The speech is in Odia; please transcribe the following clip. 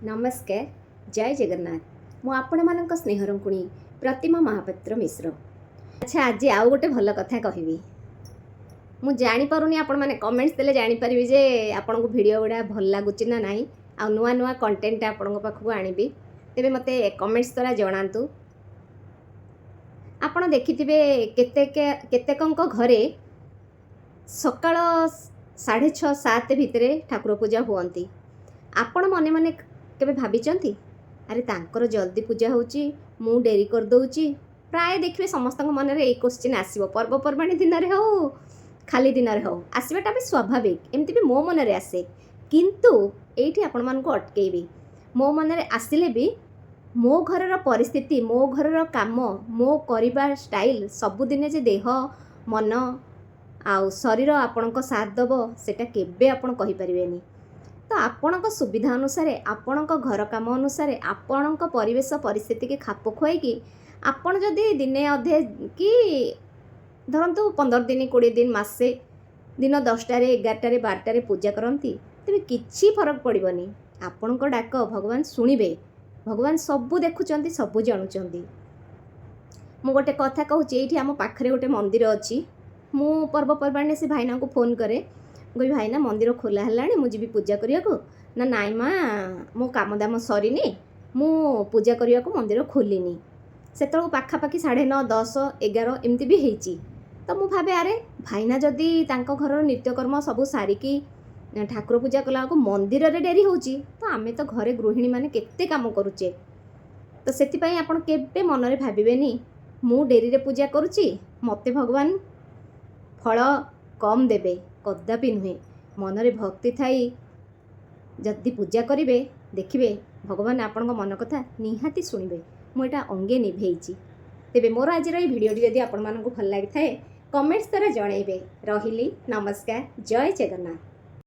ନମସ୍କାର, ଜୟ ଜଗନ୍ନାଥ। ମୁଁ ଆପଣମାନଙ୍କ ସ୍ନେହରଙ୍କୁଣୀ ପ୍ରତିମା ମହାପାତ୍ର ମିଶ୍ର। ଆଚ୍ଛା, ଆଜି ଆଉ ଗୋଟେ ଭଲ କଥା କହିବି। ମୁଁ ଜାଣିପାରୁନି, ଆପଣମାନେ କମେଣ୍ଟସ୍ ଦେଲେ ଜାଣିପାରିବି ଯେ ଆପଣଙ୍କୁ ଭିଡ଼ିଓ ଗୁଡ଼ା ଭଲ ଲାଗୁଛି ନା ନାହିଁ ଆଉ ନୂଆ ନୂଆ କଣ୍ଟେଣ୍ଟ ଆପଣଙ୍କ ପାଖକୁ ଆଣିବି। ତେବେ ମୋତେ କମେଣ୍ଟସ୍ ଦ୍ୱାରା ଜଣାନ୍ତୁ। ଆପଣ ଦେଖିଥିବେ, କେତେକଙ୍କ ଘରେ ସକାଳ 6:30 7 ଭିତରେ ଠାକୁର ପୂଜା ହୁଅନ୍ତି। ଆପଣ ମନେ ମନେ କେବେ ଭାବିଛନ୍ତି, ଆରେ ତାଙ୍କର ଜଲ୍ଦି ପୂଜା ହେଉଛି, ମୁଁ ଡେରି କରିଦେଉଛି? ପ୍ରାୟ ଦେଖିବେ ସମସ୍ତଙ୍କ ମନରେ ଏଇ କୋଶ୍ଚିନ୍ ଆସିବ। ପର୍ବପର୍ବାଣୀ ଦିନରେ ହଉ, ଖାଲି ଦିନରେ ହଉ, ଆସିବାଟା ବି ସ୍ୱାଭାବିକ। ଏମିତି ବି ମୋ ମନରେ ଆସେ। କିନ୍ତୁ ଏଇଠି ଆପଣମାନଙ୍କୁ ଅଟକେଇବି। ମୋ ମନରେ ଆସିଲେ ବି ମୋ ଘରର ପରିସ୍ଥିତି, ମୋ ଘରର କାମ, ମୋ କରିବା ଷ୍ଟାଇଲ୍ ସବୁଦିନେ ଯେ ଦେହ, ମନ ଆଉ ଶରୀର ଆପଣଙ୍କ ସାଥ ଦେବ, ସେଇଟା କେବେ ଆପଣ କହିପାରିବେନି। ତ ଆପଣଙ୍କ ସୁବିଧା ଅନୁସାରେ, ଆପଣଙ୍କ ଘର କାମ ଅନୁସାରେ, ଆପଣଙ୍କ ପରିବେଶ ପରିସ୍ଥିତିକି ଖାପ ଖୁଆଇକି ଆପଣ ଯଦି ଦିନେ ଅଧେ କି ଧରନ୍ତୁ 15 ଦିନ, 20 ଦିନ, ମାସେ ଦିନ 10ଟାରେ, 11ଟାରେ, 12ଟାରେ ପୂଜା କରନ୍ତି, ତେବେ କିଛି ଫରକ ପଡ଼ିବନି। ଆପଣଙ୍କ ଡାକ ଭଗବାନ ଶୁଣିବେ। ଭଗବାନ ସବୁ ଦେଖୁଛନ୍ତି, ସବୁ ଜାଣୁଛନ୍ତି। ମୁଁ ଗୋଟେ କଥା କହୁଛି। ଏଇଠି ଆମ ପାଖରେ ଗୋଟେ ମନ୍ଦିର ଅଛି। ମୁଁ ପର୍ବପର୍ବାଣିରେ ସେ ଭାଇନାଙ୍କୁ ଫୋନ୍ କରେ। ମୁଁ କହିବି, "ଭାଇନା, ମନ୍ଦିର ଖୋଲା ହେଲାଣି? ମୁଁ ଯିବି ପୂଜା କରିବାକୁ।" ନା, "ନାଇଁ ମା, ମୋ କାମ ଦାମ ସରିନି, ମୁଁ ପୂଜା କରିବାକୁ ମନ୍ଦିର ଖୋଲିନି।" ସେତେବେଳକୁ ପାଖାପାଖି 9:30, 10, 11 ଏମିତି ବି ହେଇଛି। ତ ମୁଁ ଭାବେ, ଆରେ ଭାଇନା ଯଦି ତାଙ୍କ ଘରର ନିତ୍ୟକର୍ମ ସବୁ ସାରିକି ଠାକୁର ପୂଜା କଲାବେଳକୁ ମନ୍ଦିରରେ ଡେରି ହେଉଛି, ତ ଆମେ ତ ଘରେ ଗୃହିଣୀମାନେ କେତେ କାମ କରୁଛେ। ତ ସେଥିପାଇଁ ଆପଣ କେବେ ମନରେ ଭାବିବେନି, ମୁଁ ଡେରିରେ ପୂଜା କରୁଛି, ମୋତେ ଭଗବାନ ଫଳ କମ୍ ଦେବେ। କଦାପି ନୁହେଁ। ମନରେ ଭକ୍ତି ଥାଇ ଯଦି ପୂଜା କରିବେ, ଦେଖିବେ ଭଗବାନ ଆପଣଙ୍କ ମନ କଥା ନିହାତି ଶୁଣିବେ। ମୁଁ ଏଇଟା ଅଙ୍ଗେ ନିଭେଇଛି। ତେବେ ମୋର ଆଜିର ଏଇ ଭିଡ଼ିଓଟି ଯଦି ଆପଣମାନଙ୍କୁ ଭଲ ଲାଗିଥାଏ, କମେଣ୍ଟସ୍ ଦ୍ୱାରା ଜଣାଇବେ। ରହିଲି, ନମସ୍କାର, ଜୟ ଜଗନ୍ନାଥ।